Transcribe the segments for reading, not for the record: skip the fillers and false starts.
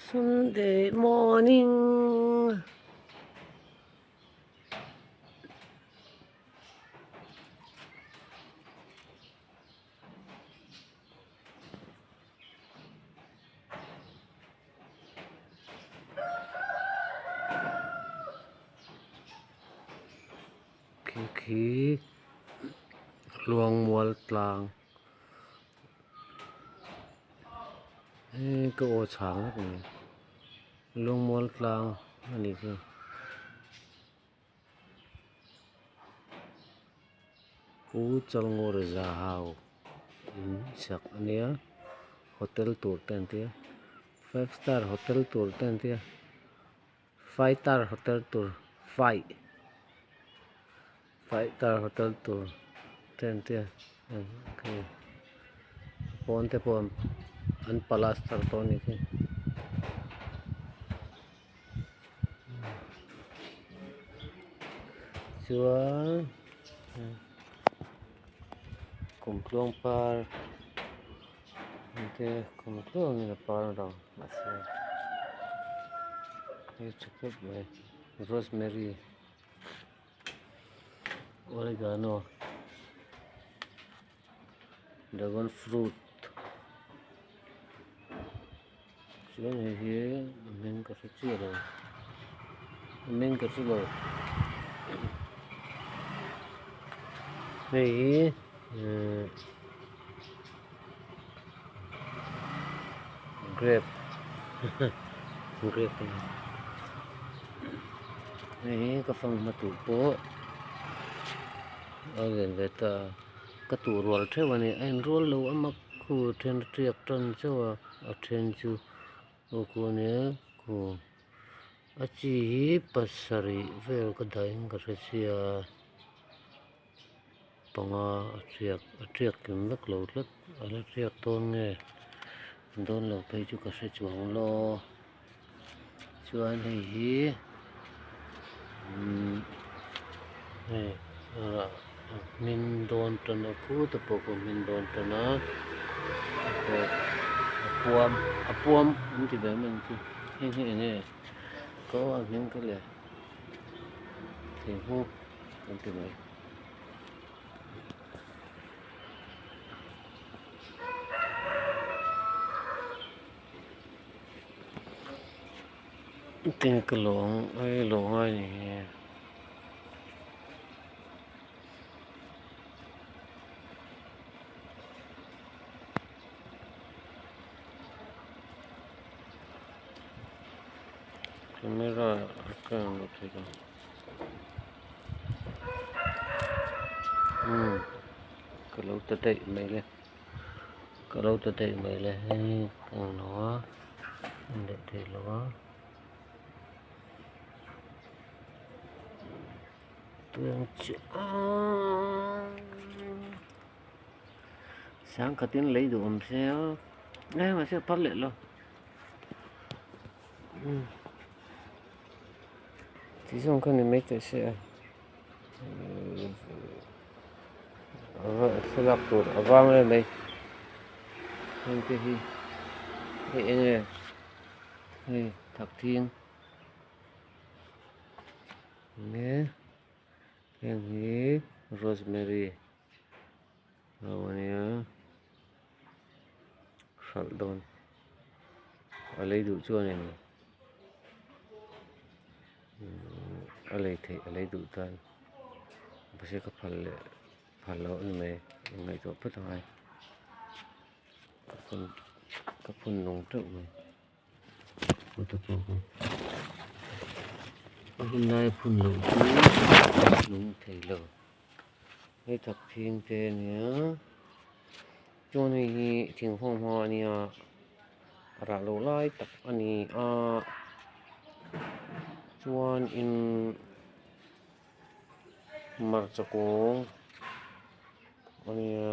Sunday morning. Khi khi Luangmual tlang ka aw chhang vek mai Luangmual tlang a nih chu. Pu Chalngawr Zahau in sak a nia hotel tur te an tia five star hotel tur te an tia fighter hotel tur fight fighter hotel tur te an tia pawn te pawh an plaster tawh a nih khi. Chuan kumtluang par te kumtluangin a par lo mahse hei tha khawp mai rosemary oregano dragon fruit chuan hei hi a hming ka hre chiah lo a hming ka hre lo hei hi ihh grape grape a ni hei hi ka fanghma tur pawh a lian ve ta a. Ka tuh rual theuh a ni a inrual lo a mak khu then a tiak tan chauh a a then chu aw khu a nia khu a chi hi pasarih vel ka dah in ka hre sia panga a tiak a tiak kim vek lo tlat a la tiak dawn nge dawn lo phei chu ka hre chuang lo chuan hei hi umm hei ah hmin dawn tan a khutah pawh khaw hmin dawn tan a a puam a puam an ti ve mai ang chu heng hi eng nge ka aw a hming ka le thinghu an ti mai. Tin ka lawng ai lawng a ni hi. Camera a ka ang lo thei lo. Umm ka lo ta daih mai le. Ka lo ta daih mai le hei ka ang lo a en leh thei lo a tuiang chiah sangkhatin lei duh awm se a eh mahse a phal leh lo ti zawng kha ni mai teh se a. Thlalak tur a vang em mai heng te hi hei eng nge hei thakthing nge heng hi rosemary ho a nia hralh dawn a lei duh chuan in. A lei theih a lei duh tan mahse ka phal leh phal loh a ni mai ngaihtuah phawt a ngai ka phun ka phun nung teuh mai a hun laia phun loh chu nung thei lo hei thak phing te a nia chuan hei hi thingfang hma a nia. Rah loh lai tak a ni a chuan in hmarcha kung a nia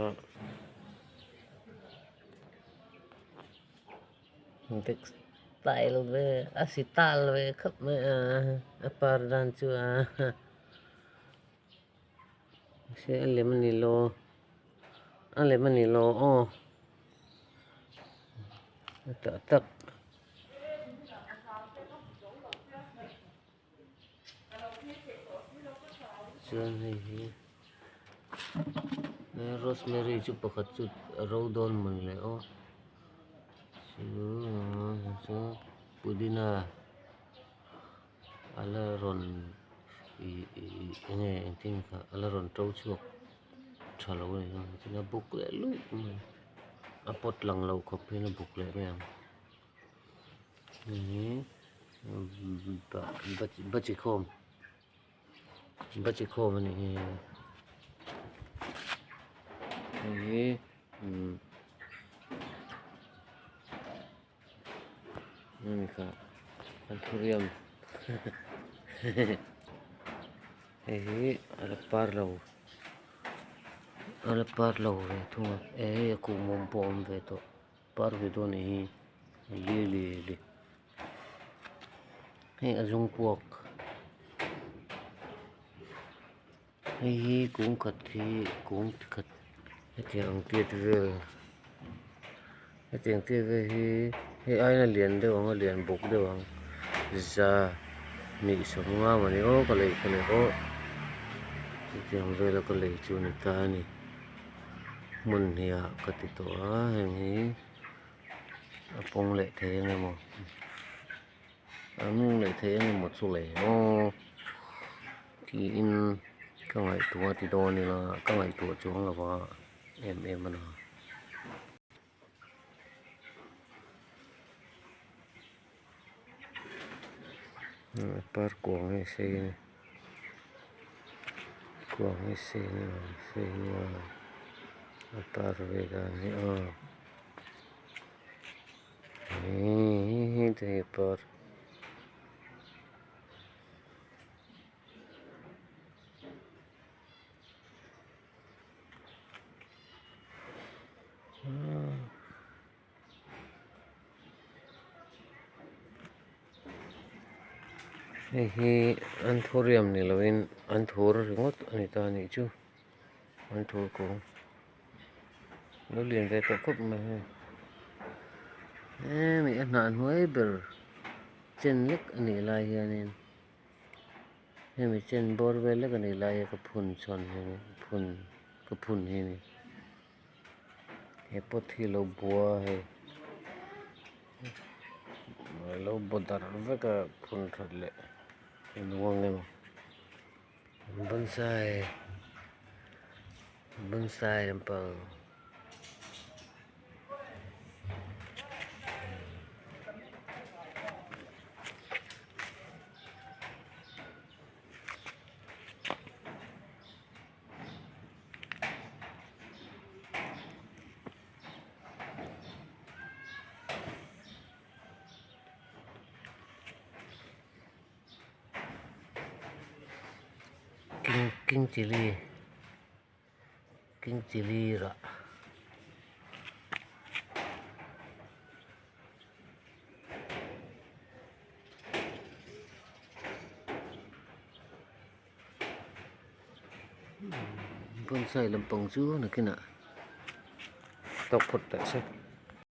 textile vel a sital ve khawp mai a a par dan chu a mahse a lem a ni lo a lem a ni lo aw. Tak tak. Chuan hei hi rosemary chu pakhat chu a ro dawn mawni le aw chu pudina a la rawn ih ih eng nge engtin kha a la rawn to chhuak tha lo a ni a tin a buk leh luih mai a pawt lang lo khawp hian a buk leh mai ang. Bachikhawm bachikhawm a nih hi hei hi umm hemi kha anthurium hei hi a la par lo a la par lo ve thung a eh hei a kuhmawm pawh a awm ve tawh. Par ve dawn anih hi lily li hei a zum kuak hei hi kung khat hi kung khat hetiang ang tiat vel hetiang tiat vel hi hei aiin a lian deuh ang a lian bawk deuh ang za hnih sawmnga mawni aw ka lei ka lei aw chutiang vela ka lei chu a ni ta a ni. Hmun hniah ka ti tawh a heng hi a pawng leh thei ang emaw a nung leh thei ang emaw chu le aw tiin ka ngaihtuah a ti dawn ila ka ngaihtuah chuang lo va em em a na. Par kuang hi sei a ni kuang hi sei a ni sei a ni a a par ve dan hi aw hee te hi par. Hei hi anthurium ni lovin anthur ringawt a ni ta a nih chu anthur kawng lo lian ve tawh khawp mai hei hemi a hnah hnuai ber chen lek a nih lai hianin hemi chen bawr vel lek a nih lai hian ka phun chhawn hi a ni phun ka phun hi a ni. He pot hi lo bua hei lo baw darh vek a phun that leh a nuam em bonsai bonsai lampang. King king chilli king chilli rah. Bonsai lampang chu nakinah tawk phawt teh se.